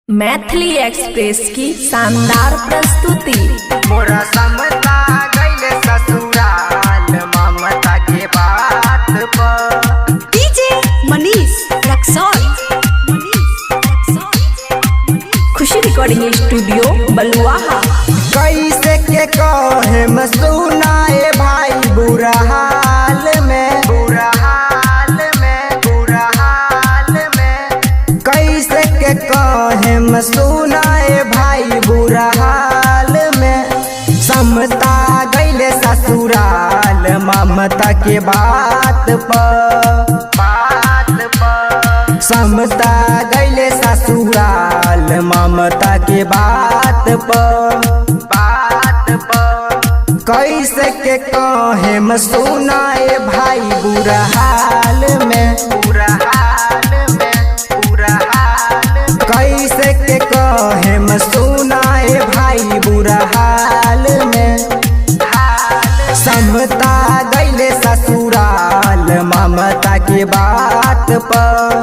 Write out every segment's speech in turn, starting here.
Maithili express की शानदार प्रस्तुति। मोरा समता गइले ससुराल ममता के बात पर। DJ Manish Raxaul. Khushi recording studio Baluaha. कैसे के कहे सुनाए भाई बुरा हाल में, बुरा हाल में, बुरा हाल में। कैसे के कहे सुनाए भाई बुरा हाल में। समता गइले ससुराल ममता के बात पर, बात पर। समता गइले ससुराल ममता के बात पर, बात पर। कैसे के कहे सुनाए भाई बुरा हाल में, बुरा हाल में, बुरा हाल में। कैसे के कहे सुनाए भाई बुरा हाल में। समता गइले ससुराल ममता के बात पर,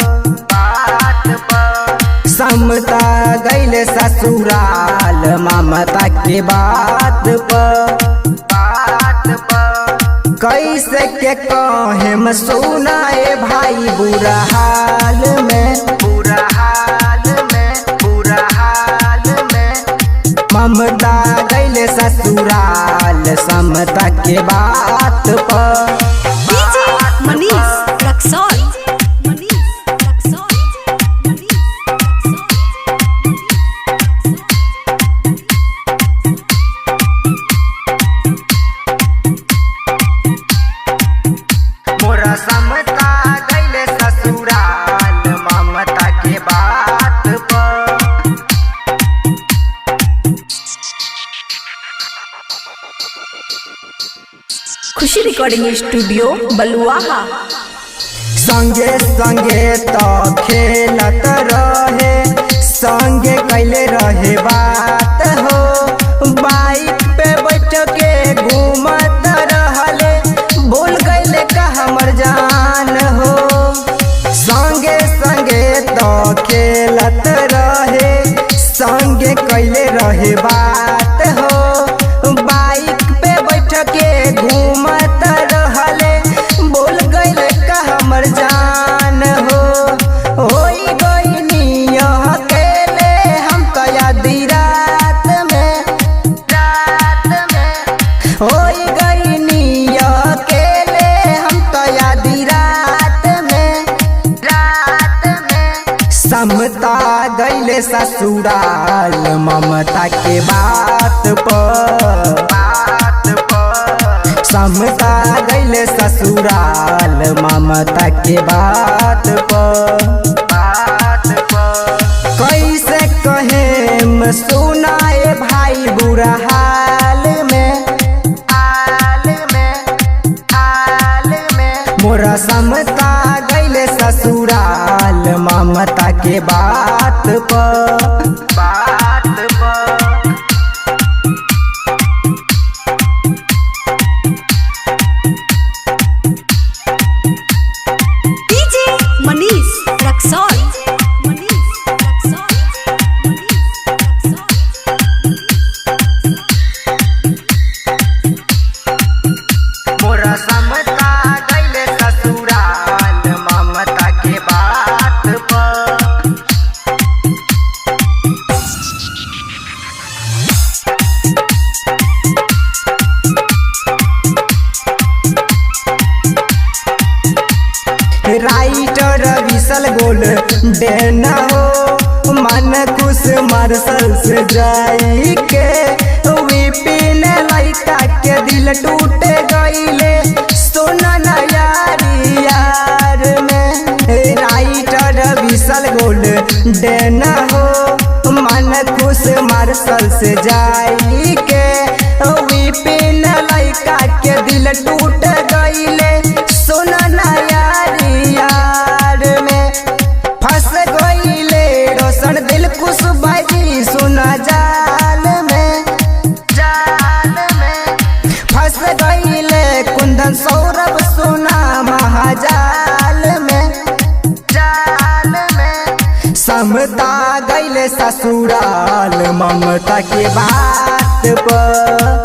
बात पर। समता गइले ससुराल ममता के बात पर, बात पर। कैसे के कहे सुनाए भाई बुरा हाल में, बुरा हाल में, बुरा हाल में। ममता गइले ससुराल समता के बात पर। डीजे मनीष रक्सौल। मोरा समता गइले ससुराल ममता के बात पर। खुशी रिकॉर्डिंग स्टूडियो बलुआहा। संगे संगे तो खेलत रहे, संगे कैले रहे बात हो। बाइक पे बैठ के घूमत रहले, भूल गइले का हमर जान हो। संगे संगे तो खेलत रहे, संगे कैले रहे बात हो। बाइक पे बैठ के घूमत रहले, भूल गइले का हमर जान हो। होई गइनी अकेले हम तो आधी रात में, रात में। होई गइनी अकेले हम तो आधी रात में, रात में। समता गइले ससुराल ममता के बात पर, बात पर। समता गइले ससुराल ममता के बात पर, बात पर। कैसे कहे सुनाए भाई बुरा हाल में, हाल में, हाल में। मोरा समता गइले ससुराल ममता के बात पर, बात पर। डीजे मनीष रक्सौल। मोरा समता गइले ससुराल ममता के बात पर। राइटर we shall गोल देना हो, मन खुश मार्शल से जाई के। विपिन लइका के दिल टूट गइले सोना ना यारी यार में। राइटर we shall गोल देना हो, मन खुश मार्शल से जाई के। विपिन लइका के दिल टूट गइले सोना ना यारी यार में। फंस गइले रोशन दिल खुश बाजी सुना जाल में, जाल में। फंस गइले कुंदन सौरभ सुना महाजाल में, जाल में। समता गइले गईले ससुराल ममता के बात पर।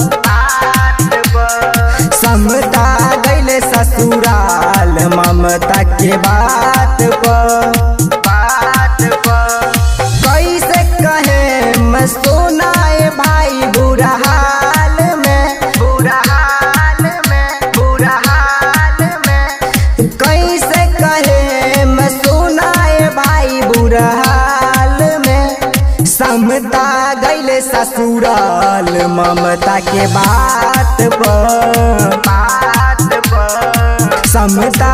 समता गईले ससुराल ममता के बात पर। कैसे कहे मैं सोनाए भाई बुरा हाल में, बुरा हाल में, बुरा हाल में। कैसे कहे मैं सोनाए भाई बुरा हाल में। समता गईले ससुराल ममता के बात पर, बात पर। समता।